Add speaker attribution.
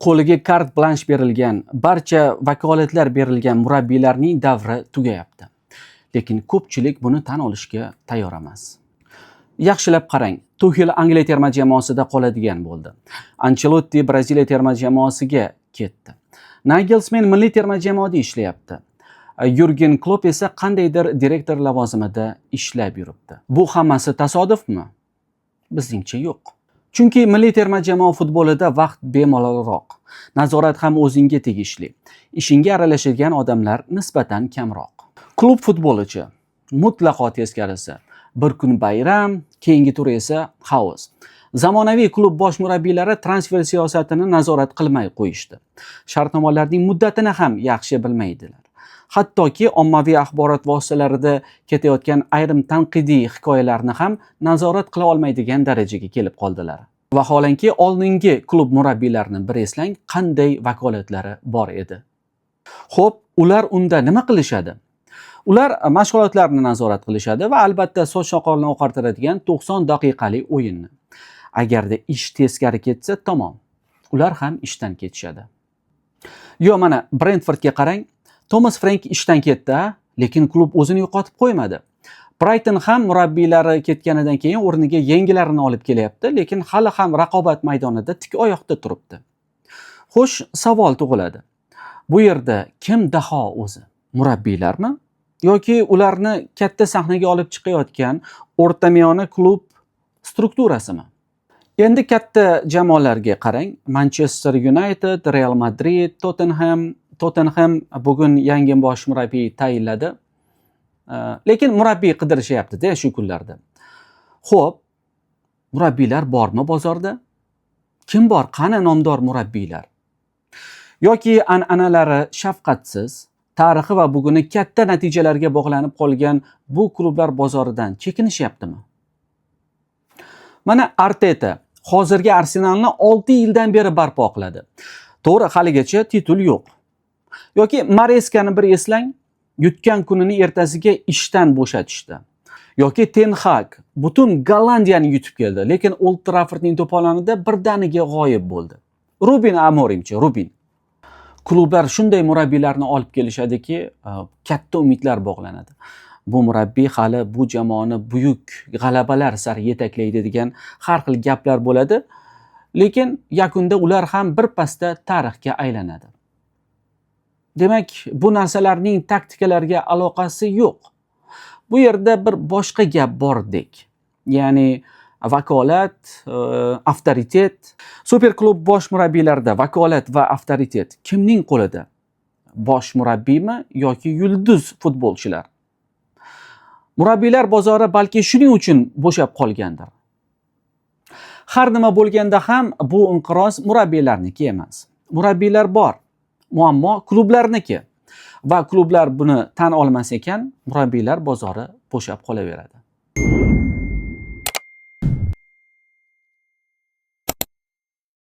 Speaker 1: Qo'liga карт-бланш berilgan, barcha vakolatlar berilgan murabbiylarning davri tugayapti. Lekin ko'pchilik buni tan olishga tayyor emas. Yaxshilab qarang, Tuxel Angliya terma jamoasida qoladigan bo'ldi. Ancelotti Braziliya terma jamoasiga ketdi. Nagelsmann milliy terma jamoada ishlayapti. Yurgen Klopp esa qandaydir direktor lavozimida ishlab yuribdi. Bu hammasi tasodifmi? Bizningcha, yo'q. Chunki milliy terma jamoa futbolida vaqt bemalolroq. Nazorat ham o'zingga tegishli. Ishingga aralashadigan odamlar nisbatan kamroq. Klub futbolichi mutlaqo teskarisi. Bir kun bayram, keyingi tur esa xaos. Zamonaviy klub bosh murabbiylari transfer siyosatini nazorat qilmay qo'yishdi. Shartnomalarning muddatini ham yaxshi bilmaydilar. Hattoki ommaviy axborot vositalarida ketayotgan ayrim tanqidiy hikoyalarni ham nazorat qila olmaydigan darajaga kelib qoldilar. Vaholanki, oldingi klub murabbiylarini bir eslang, qanday vakolatlari bor edi. Xo'p, ular unda nima qilishadi? Ular mashg'ulotlarni nazorat qilishadi va albatta soch soqolni oqartiradigan 90 daqiqalik o'yinni. Agarda ish teskari ketsa, tamom. Ular ham ishdan ketishadi. Yo, mana Brentfordga qarang. Thomas Frank ishdan ketdi, lekin klub o'zini yo'qotib qo'ymadi. Brighton ham murabbiylari ketganidan keyin o'rniga yangilarini olib kelyapti, lekin hali ham raqobat maydonida tik oyoqda turibdi. Xo'sh, savol tug'iladi. Bu yerda kim daho o'zi? Murabbiylarmi yoki ularni katta sahnaga olib chiqayotgan o'rtamiyona klub strukturasimi? Endi katta jamoalarga qarang. Manchester United, Real Madrid, Tottenham. Tottenham bugun yangi bosh murabbiy tayinladi. Lekin murabbiy qidirishyapti-da shu kunlarda. Xo'p, murabbiylar bormi bozorda? Kim bor? Qani nomdor murabbiylar? Yoki an'analari shafqatsiz, tarixi va buguni katta natijalarga bog'lanib qolgan bu klublar bozoridan chekinishyaptimi? Mana Arteta hozirgi Arsenalni 6 yildan beri barpo qiladi. To'g'ri, haligacha titul yo'q. Yoki Mareskani bir eslang, yutgan kunini ertasiga ishdan bo'shatishdi. Yoki Ten Hag butun Gollandiyani yutib keldi, lekin Old Traffordning to'polonida birdaniga g'oyib bo'ldi. Ruben Amorimchi, Ruben. Klublar shunday murabbiylarni olib kelishadiki, katta umidlar bog'lanadi. Bu murabbiy hali bu jamoani buyuk g'alabalar sari yetaklaydi degan har xil gaplar bo'ladi. Lekin yakunda ular ham bir pasda tarixga aylanadi. Demak, bu narsalarning taktikalarga aloqasi yo'q. Bu yerda bir boshqa gap bordek. Ya'ni vakolat, avtoritet. Super klub bosh murabbiylarida vakolat va avtoritet kimning qo'lida? Bosh murabbiymi yoki yulduz futbolchilar? Murabbiylar bozori balki shuning uchun bo'shab qolgandir. Har nima bo'lganda ham bu inqiroz murabbiylarniki emas. Murabbiylar bor. Muammo klublarniki. Va klublar buni tan olmas ekan, murabbiylar bozori bo'shab qolaveradi.